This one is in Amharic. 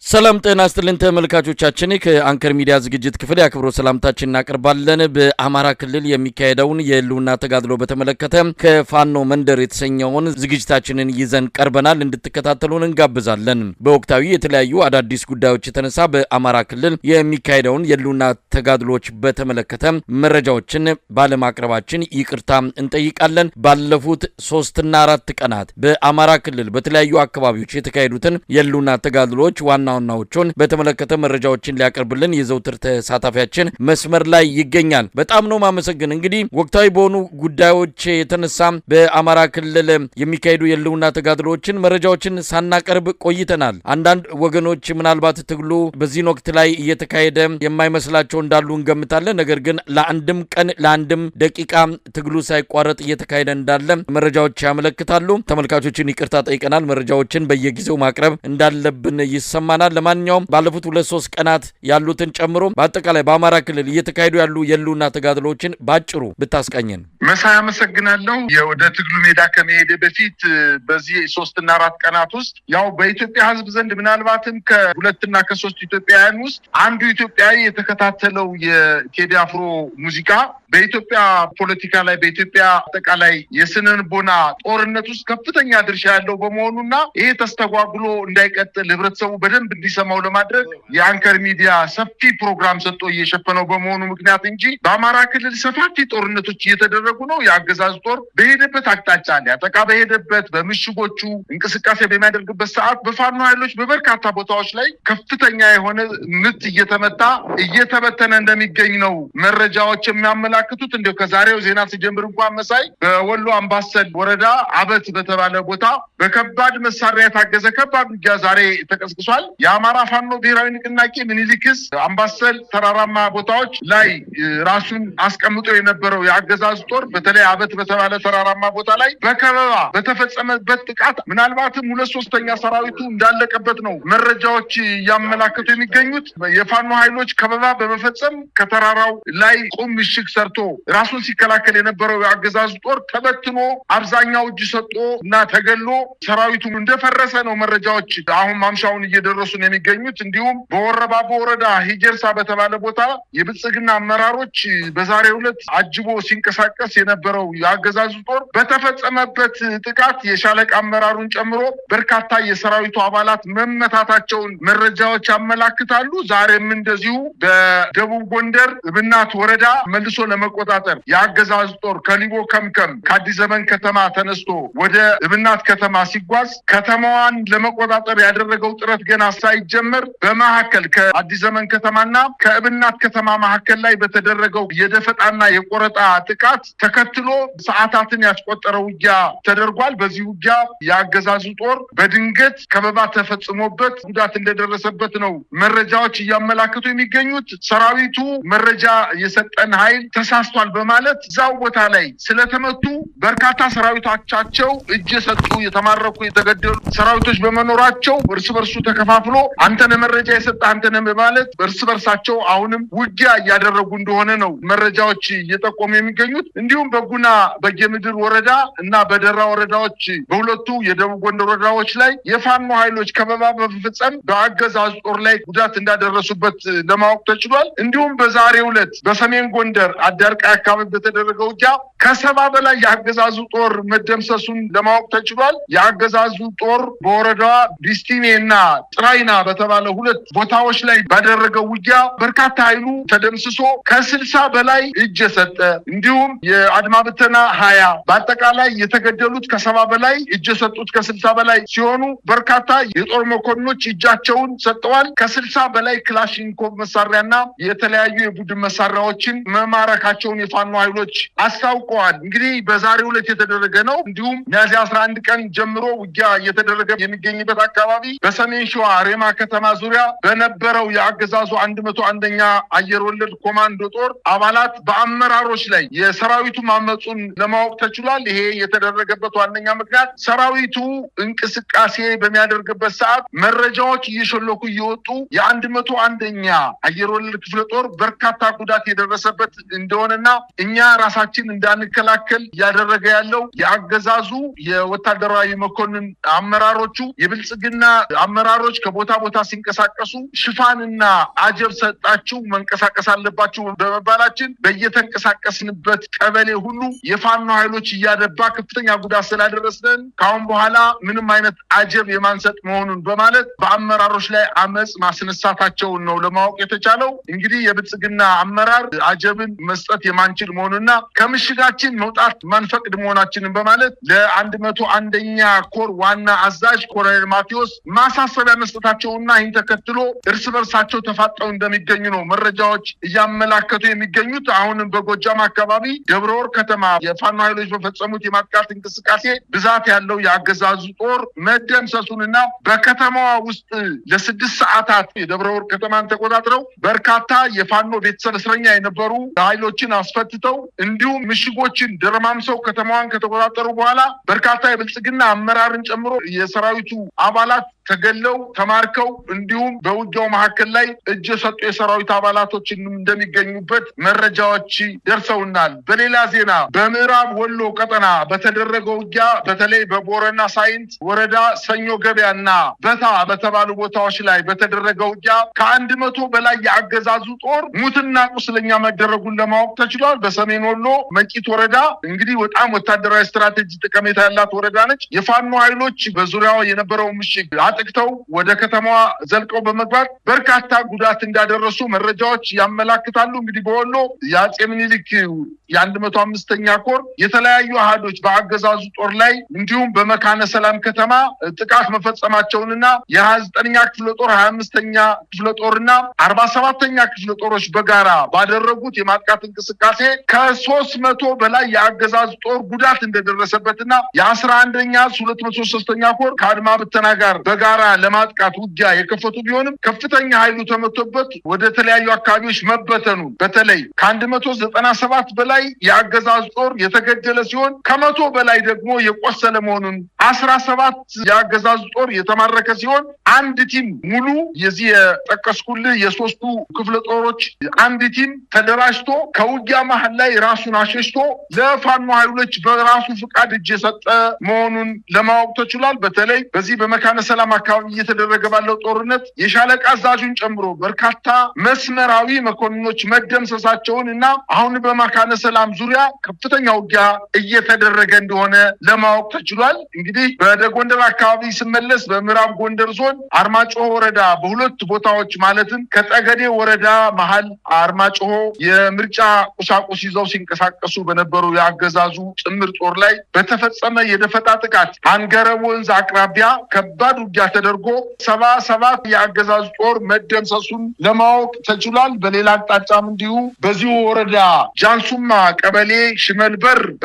ሰላም ጤና ይስጥልን ተመልካቾቻችን፣ ከአንከር ሚዲያ ዝግጅት ክፍል የአክብሮት ሰላምታችን እናቀርባለን። በአማራ ክልል የሚካሄደውን የህልውና ተጋድሎ በተመለከተ ከፋኖ መንደር የተሰኘውን ዝግጅታችንን ይዘን ቀርበናል። እንድትከታተሉን እንጋብዛለን። በወቅታዊ የተለያዩ አዳዲስ ጉዳዮች የተነሳ በአማራ ክልል የሚካሄደውን የህልውና ተጋድሎች በተመለከተ መረጃዎችን ባለማቅረባችን ይቅርታ እንጠይቃለን። ባለፉት 3ና 4 ቀናት በአማራ ክልል በተለያዩ አካባቢዎች የተካሄዱትን የህልውና ተጋድሎች ዋና ዋናዎቹን በተመለከተ መረጃዎችን ሊያቀርብልን የዘውትር ተሳታፊያችን መስመር ላይ ይገኛል። በጣም ነው ማመሰግን። እንግዲህ ወቅታዊ በሆኑ ጉዳዮች የተነሳ በአማራ ክልል የሚካሄዱ የህልውና ተጋድሎችን መረጃዎችን ሳናቀርብ ቆይተናል። አንዳንድ ወገኖች ምናልባት ትግሉ በዚህን ወቅት ላይ እየተካሄደ የማይመስላቸው እንዳሉ እንገምታለን። ነገር ግን ለአንድም ቀን ለአንድም ደቂቃ ትግሉ ሳይቋረጥ እየተካሄደ እንዳለ መረጃዎች ያመለክታሉ። ተመልካቾችን ይቅርታ ጠይቀናል። መረጃዎችን በየጊዜው ማቅረብ እንዳለብን ይሰማናል። ለማንኛውም ባለፉት 2-3 ቀናት ያሉትን ጨምሮ በአጠቃላይ በአማራ ክልል እየተካሄዱ ያሉ የህልውና ተጋድሎችን ባጭሩ ብታስቃኘን። መሳይ አመሰግናለሁ። ወደ ትግሉ ሜዳ ከመሄደ በፊት በዚህ 3ና 4 ቀናት ውስጥ ያው በኢትዮጵያ ሕዝብ ዘንድ ምናልባትም ከ2ና ከ3 ኢትዮጵያውያን ውስጥ አንዱ ኢትዮጵያዊ የተከታተለው የቴዲ አፍሮ ሙዚቃ በኢትዮጵያ ፖለቲካ ላይ በኢትዮጵያ አጠቃላይ የስነልቦና ጦርነት ውስጥ ከፍተኛ ድርሻ ያለው በመሆኑና ይሄ ተስተጓጉሎ እንዳይቀጥል ህብረተሰቡ በደንብ እንዲሰማው ለማድረግ የአንከር ሚዲያ ሰፊ ፕሮግራም ሰጥቶ እየሸፈነው በመሆኑ ምክንያት እንጂ በአማራ ክልል ሰፋፊ ጦርነቶች እየተደረጉ ነው። የአገዛዝ ጦር በሄደበት አቅጣጫ ሊያጠቃ በሄደበት በምሽጎቹ እንቅስቃሴ በሚያደርግበት ሰዓት በፋኖ ኃይሎች በበርካታ ቦታዎች ላይ ከፍተኛ የሆነ ምት እየተመታ እየተበተነ እንደሚገኝ ነው መረጃዎች የሚያመላክቱት። እንደው ከዛሬው ዜና ሲጀምር እንኳን መሳይ በወሎ አምባሰል ወረዳ አበት በተባለ ቦታ በከባድ መሳሪያ የታገዘ ከባድ ውጊያ ዛሬ ተቀስቅሷል። የአማራ ፋኖ ብሔራዊ ንቅናቄ ምኒልክስ አምባሰል ተራራማ ቦታዎች ላይ ራሱን አስቀምጦ የነበረው የአገዛዝ ጦር በተለይ አበት በተባለ ተራራማ ቦታ ላይ በከበባ በተፈጸመበት ጥቃት ምናልባትም 2/3 ሰራዊቱ እንዳለቀበት ነው መረጃዎች እያመላከቱ የሚገኙት። የፋኖ ኃይሎች ከበባ በመፈጸም ከተራራው ላይ ቁም ምሽግ ሰርቶ ራሱን ሲከላከል የነበረው የአገዛዝ ጦር ተበትኖ አብዛኛው እጅ ሰጥቶ እና ተገሎ ሰራዊቱ እንደፈረሰ ነው መረጃዎች አሁን ማምሻውን እየደረሱ ነው የሚገኙት። እንዲሁም በወረባቦ ወረዳ ሂጀርሳ በተባለ ቦታ የብልጽግና አመራሮች በዛሬው ዕለት አጅቦ ሲንቀሳቀስ የነበረው የአገዛዙ ጦር በተፈጸመበት ጥቃት የሻለቃ አመራሩን ጨምሮ በርካታ የሰራዊቱ አባላት መመታታቸውን መረጃዎች ያመላክታሉ። ዛሬም እንደዚሁ በደቡብ ጎንደር እብናት ወረዳ መልሶ ለመቆጣጠር የአገዛዙ ጦር ከሊቦ ከምከም ከአዲስ ዘመን ከተማ ተነስቶ ወደ እብናት ከተማ ሲጓዝ ከተማዋን ለመቆጣጠር ያደረገው ጥረት ገና ሳይጀመር በመካከል ከአዲስ ዘመን ከተማና ከእብናት ከተማ መካከል ላይ በተደረገው የደፈጣና የቆረጣ ጥቃት ተከትሎ ሰዓታትን ያስቆጠረ ውጊያ ተደርጓል። በዚህ ውጊያ የአገዛዙ ጦር በድንገት ከበባ ተፈጽሞበት ጉዳት እንደደረሰበት ነው መረጃዎች እያመላከቱ የሚገኙት። ሰራዊቱ መረጃ የሰጠን ኃይል ተሳስቷል በማለት እዛው ቦታ ላይ ስለተመቱ በርካታ ሰራዊቶቻቸው እጅ የሰጡ የተማረኩ የተገደሉ ሰራዊቶች በመኖራቸው እርስ በርሱ ተከፋፍሎ አንተ ነህ መረጃ የሰጠህ አንተ ነህ በማለት እርስ በርሳቸው አሁንም ውጊያ እያደረጉ እንደሆነ ነው መረጃዎች እየጠቆሙ የሚገኙት። እንዲሁም በጉና በጌምድር ወረዳ እና በደራ ወረዳዎች በሁለቱ የደቡብ ጎንደር ወረዳዎች ላይ የፋኖ ኃይሎች ከበባ በመፈጸም በአገዛዙ ጦር ላይ ጉዳት እንዳደረሱበት ለማወቅ ተችሏል። እንዲሁም በዛሬው ዕለት በሰሜን ጎንደር አዳርቃይ አካባቢ በተደረገው ውጊያ ከ70 በላይ የአገዛዙ ጦር መደምሰሱን ለማወቅ ተችሏል። የአገዛዙ ጦር በወረዳዋ ዲስቲኔ እና ጥራይና በተባለ ሁለት ቦታዎች ላይ ባደረገው ውጊያ በርካታ ኃይሉ ተደምስሶ ከ60 በላይ እጅ የሰጠ እንዲሁም የአድማ ብተና 20 በአጠቃላይ የተገደሉት ከ70 በላይ እጅ የሰጡት ከ60 በላይ ሲሆኑ በርካታ የጦር መኮንኖች እጃቸውን ሰጥተዋል። ከ60 በላይ ክላሽንኮቭ መሳሪያና የተለያዩ የቡድን መሳሪያዎችን መማረካቸውን የፋኖ ኃይሎች አስታውቀዋል። እንግዲህ በዛሬው ዕለት የተደረገ ነው። እንዲሁም ሚያዝያ 11 ቀን ጀምሮ ውጊያ እየተደረገ የሚገኝበት አካባቢ በሰሜን ሸዋ ሬማ ከተማ ዙሪያ በነበረው የአገዛዙ 101ኛ አየር ወለድ ኮማንዶ ጦር አባላት በአመራሮች ላይ የሰራዊቱ ማመጹን ለማወቅ ተችሏል። ይሄ የተደረገበት ዋነኛ ምክንያት ሰራዊቱ እንቅስቃሴ በሚያደርግበት ሰዓት መረጃዎች እየሸለኩ እየወጡ የ101ኛ አየር ወለድ ክፍለ ጦር በርካታ ጉዳት የደረሰበት እንደሆነና እኛ ራሳችን እንዳንከላከል እያደረገ ያለው የአገዛዙ የወታደራዊ መኮንን አመራሮቹ የብልጽግና አመራሮች ከቦታ ቦታ ሲንቀሳቀሱ ሽፋንና አጀብ ሰጣችሁ መንቀሳቀስ አለባችሁ በመባላችን በየተንቀሳቀስንበት ቀበሌ ሁሉ የፋኖ ኃይሎች እያደባ ከፍተኛ ጉዳት ስላደረስን ካሁን በኋላ ምንም አይነት አጀብ የማንሰጥ መሆኑን በማለት በአመራሮች ላይ አመጽ ማስነሳታቸውን ነው ለማወቅ የተቻለው። እንግዲህ የብልጽግና አመራር አጀብን መስጠት የማንችል መሆኑና ከምሽጋችን መውጣት ማንፈቅድ መሆናችንን በማለት ለ101ኛ ኮር ዋና አዛዥ ኮሎኔል ማቴዎስ ማሳሰቢያ መስጠታቸውና ይህን ተከትሎ እርስ በርሳቸው ተፋጠው እንደሚገኙ ነው መረጃዎች እያመላከቱ የሚገኙት። አሁንም በጎጃም አካባቢ ደብረ ወርቅ ከተማ የፋኖ ኃይሎች በፈጸሙት የማጥቃት እንቅስቃሴ ብዛት ያለው የአገዛዙ ጦር መደምሰሱንና በከተማዋ ውስጥ ለ6 ሰዓታት የደብረ ወርቅ ከተማን ተቆጣጥረው በርካታ የፋኖ ቤተሰብ እስረኛ የነበሩ ኃይሎችን አስፈትተው እንዲሁም ምሽጎችን ደረማምሰው ከተማዋን ከተቆጣጠሩ በኋላ በርካታ የብልጽግና አመራርን ጨምሮ የሰራዊቱ አባላት ተገለው ተማርከው እንዲሁም በውጊያው መካከል ላይ እጅ የሰጡ የሰራዊት አባላቶች እንደሚገኙበት መረጃዎች ደርሰውናል። በሌላ ዜና በምዕራብ ወሎ ቀጠና በተደረገው ውጊያ በተለይ በቦረና ሳይንት ወረዳ ሰኞ ገበያና በታ በተባሉ ቦታዎች ላይ በተደረገው ውጊያ ከ100 በላይ የአገዛዙ ጦር ሙትና ቁስለኛ መደረጉን ለማወቅ ተችሏል። በሰሜን ወሎ መቂት ወረዳ እንግዲህ በጣም ወታደራዊ ስትራቴጂ ጠቀሜታ ያላት ወረዳ ነች። የፋኖ ኃይሎች በዙሪያው የነበረው ምሽግ አጥቅተው ወደ ከተማዋ ዘልቀው በመግባት በርካታ ጉዳት እንዳደረሱ መረጃዎች ያመላክታሉ። እንግዲህ በወሎ የአፄ ምኒልክ የ105ኛ ኮር የተለያዩ አሃዶች በአገዛዙ ጦር ላይ እንዲሁም በመካነ ሰላም ከተማ ጥቃት መፈጸማቸውንና የ29ኛ ክፍለ ጦር 25ኛ ክፍለ ጦርና 47ኛ ክፍለ ጦሮች በጋራ ባደረጉት የማጥቃት እንቅስቃሴ ከ300 በላይ የአገዛዙ ጦር ጉዳት እንደደረሰበትና የ11ኛ 203ኛ ኮር ከአድማ ብተና ጋር በጋራ ለማጥቃት ውጊያ የከፈቱ ቢሆንም ከፍተኛ ኃይሉ ተመቶበት ወደ ተለያዩ አካባቢዎች መበተኑ በተለይ ከ197 በላይ የአገዛዙ ጦር የተገደለ ሲሆን ከ100 በላይ ደግሞ የቆሰለ መሆኑን 17 የአገዛዙ ጦር የተማረከ ሲሆን አንድ team ሙሉ የዚህ የጠቀስኩልህ የሶስቱ ክፍለ ጦሮች አንድ team ተደራጅቶ ከውጊያ መሀል ላይ ራሱን አሸሽቶ ለፋኖ ኃይሎች በራሱ ፍቃድ እጅ የሰጠ መሆኑን ለማወቅ ተችሏል። በተለይ በዚህ በመካነ ሰላም አካባቢ እየተደረገ ባለው ጦርነት የሻለቃ አዛዡን ጨምሮ በርካታ መስመራዊ መኮንኖች መደምሰሳቸውን እና አሁን በመካነ ሰላም ዙሪያ ከፍተኛ ውጊያ እየተደረገ እንደሆነ ለማወቅ ተችሏል። እንግዲህ ወደ ጎንደር አካባቢ ስመለስ በምዕራብ ጎንደር ዞን አርማጭሆ ወረዳ በሁለት ቦታዎች ማለትም ከጠገዴ ወረዳ መሀል አርማጭሆ የምርጫ ቁሳቁስ ይዘው ሲንቀሳቀሱ በነበሩ የአገዛዙ ጥምር ጦር ላይ በተፈጸመ የደፈጣ ጥቃት አንገረብ ወንዝ አቅራቢያ ከባድ ውጊያ ተደርጎ 77 የአገዛዙ ጦር መደምሰሱን ለማወቅ ተችሏል። በሌላ አቅጣጫም እንዲሁ በዚሁ ወረዳ ጃንሱማ ቀበሌ ሽመልበር